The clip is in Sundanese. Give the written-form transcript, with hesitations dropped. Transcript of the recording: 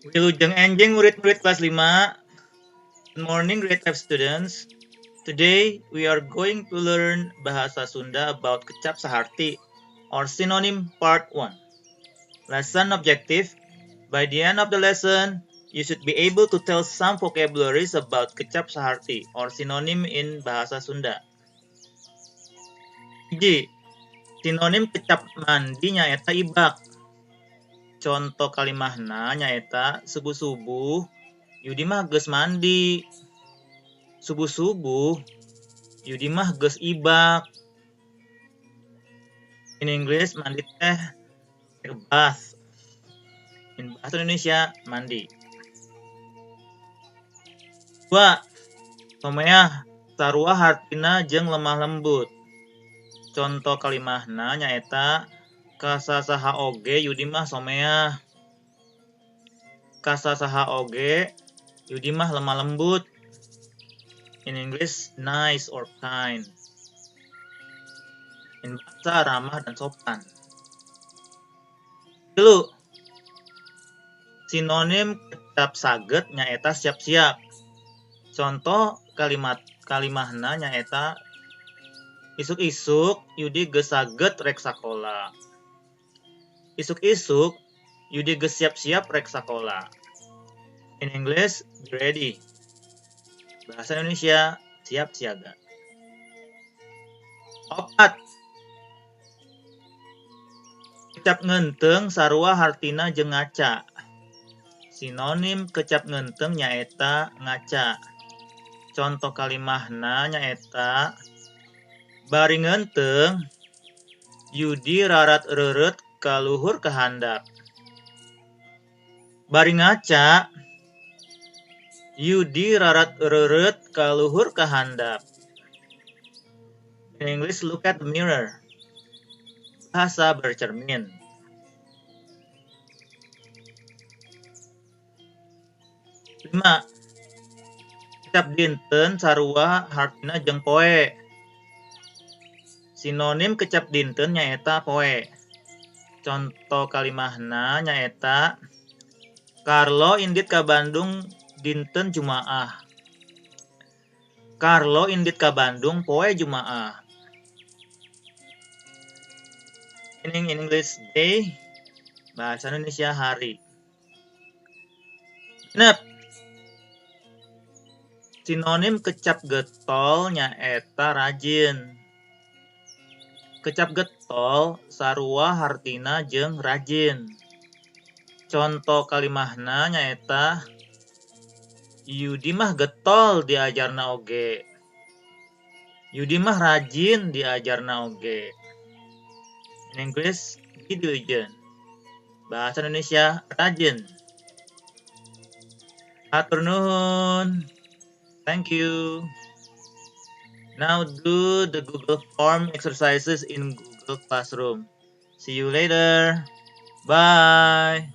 Wilujeng enjing murid-murid kelas 5. Good morning, grade 5 students. Today we are going to learn Bahasa Sunda about kecap saharti or synonym part 1. Lesson objective: by the end of the lesson, you should be able to tell some vocabularies about kecap saharti or synonym in Bahasa Sunda. Hiji, sinonim kecap mandi nyaeta ibak. Conto kalimahna nyaeta subuh-subuh Yudi mah geus mandi. Subuh-subuh Yudi mah geus ibak. In English, mandi teh take a bath. In bahasa Indonesia, mandi. Dua, someah sarua hartina jeung lemah lembut. Conto kalimahna nyaeta ka sasaha oge Yudi mah someah. Ka sasaha oge Yudi mah lemah lembut. In English, nice or kind. In bahasa ramah dan sopan. Tilu, sinonim kecap saget nyaeta siap-siap. Contoh kalimat kalimahna nyaeta isuk-isuk Yudi geus saget rek sakola. Isuk-isuk Yudi geus siap-siap rek sakola. In English, be ready. Bahasa Indonesia, siap siaga. Opat, kecap ngeunteung sarua hartina jeung ngaca. Sinonim kecap ngeunteung nyaeta ngaca. Conto kalimahna nyaeta bari ngeunteung Yudi rarat-reureut ka luhur ka handap. Bari ngaca Yudi rarat-reureut ka luhur ka handap. In English, look at the mirror. Bahasa bercermin. 5. Kecap dinten sarua hartina jeung poe. Sinonim kecap dinten nyaeta poe. Conto kalimahna nyaeta Karlo indit ka Bandung dinten Jumaah. Karlo indit ka Bandung poe Jumaah. Meaning in English, day, bahasa Indonesia hari. 6. Sinonim kecap getol nyaeta rajin. Kecap getol sarua hartina jeung rajin. Conto kalimahna nyaeta Yudi mah getol diajarna oge. Yudi mah rajin diajarna oge. In English, be diligent. Bahasa Indonesia, rajin. Hatur nuhun. Thank you. Now do the Google Form exercises in Google Classroom. See you later. Bye.